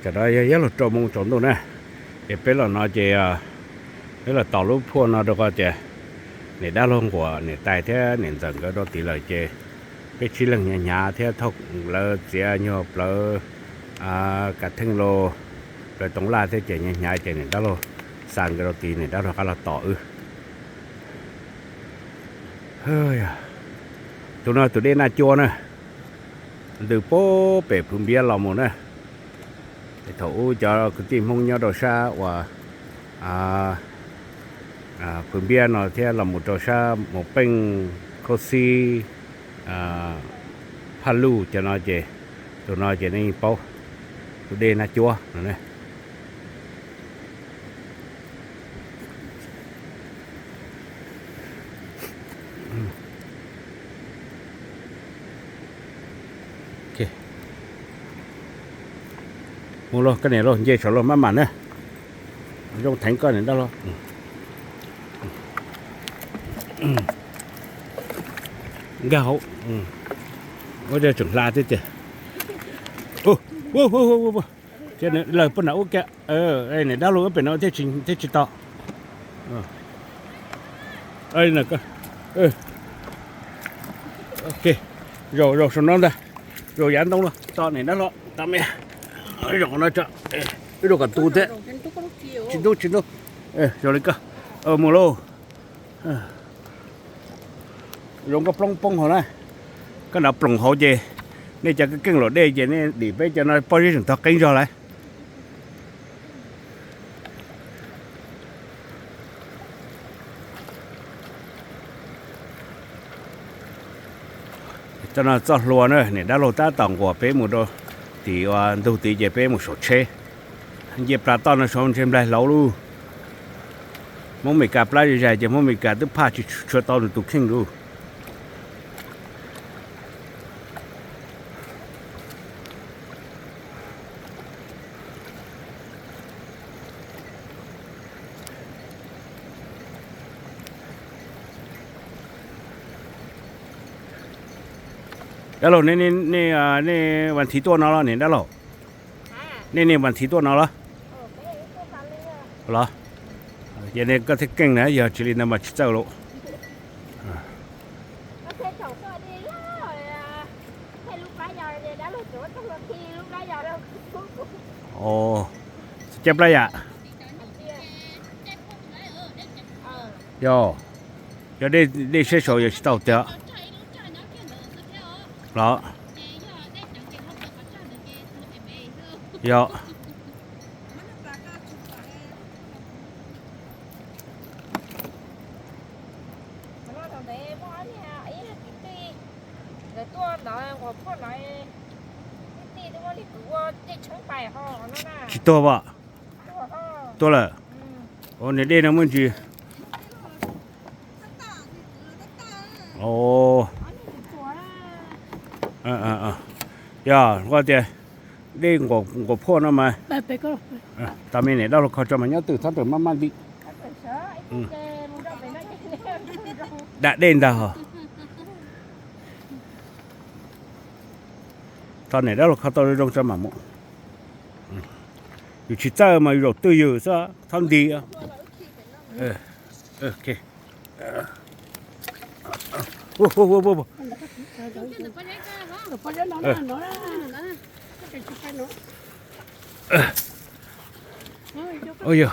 Tam no yog yuav luag rau moo tsaus ntuj na, ces peb los no ces peb los tos lub phuaj no rau qhov tias niam dab laug nquam niam tais thiab niam ntxawm nkawd rau tid lawm ces peb tsib leeg hnyav hnyav thiab thauj lawv txiav nyuag plawv kav theej los plawv toov laj thiab ces hnyav hnyav ces niam dab laug xa nkawd rau tid niam dab laug qab los tos wb. Tus no tus dej Naj Cua na, ntws puag pem Phwv Npiab los mus na. Thaum ub cov kwv tij Hmoob nyob rau sab uas Phwv Npiab no thiab los mus rau sab Mus Peej, Khaub Xib, Phaj Luj cov no ces, tus no ces nej yeej paub, tus dej Naj Cua no. Mus lauj, koj niam lauj, nce saum lauj maj mam na. Zoo theev koj niam dab laug. Nkag hauv, ua tseem hla thiab tiag. Lawv puag nram ub kiag, niam dab laug ua pem no thiaj tsis to. Zaum zaum saum no ntag, zaum yav ntoo no to niam dab laug, to me, zaum no tso, wb rau kom tu thiab. Tsis ntub tsis ntub, zaum li koj, mus lauj. Zoo nkauj ploog poob hauv na. Koj nrov ploog hauv ces nej cov keej luam dej ces nej dim peb cov no pob zeb tseem tog qeeb zog lawm. Txoj no txoj hlua na, niam dab laug tab tom nquam peb mus rau tim ua ntug tid ces peb mus saum tsheb. Nce plas toj no saud ntshe nplaig hlauv lauj. Hmoob Mes Kas plab zais ces Hmoob Mes Kas twb phaj tsis tshua tau nws tus kheej lauj. Dab laug, nej vas thiv tuaj no los niam dab laug? Nej niaj vas thiv tuaj no los? Los, yog nej koj thiaj keej na, yog tsis li ntawd mas tsis txawj lauj. Caij plab yam. Yog, yog dej siab saud yog tsis tau tiag los? Yog. Tsis tuag pom? Tuag lawm. Ua niag dej no muaj ntsis. Yog, ua tias dej nquas phuaj no mas. Tos me niam dab laug kho tso mas nyob twj txhob rawm maj maj li. Dam dej ntag hos. Tos niam dab laug kho tau zoo tso mam mus. Yus tsis txawj mas yus zaum twj ywm xwb, txhob nti. Ua yog,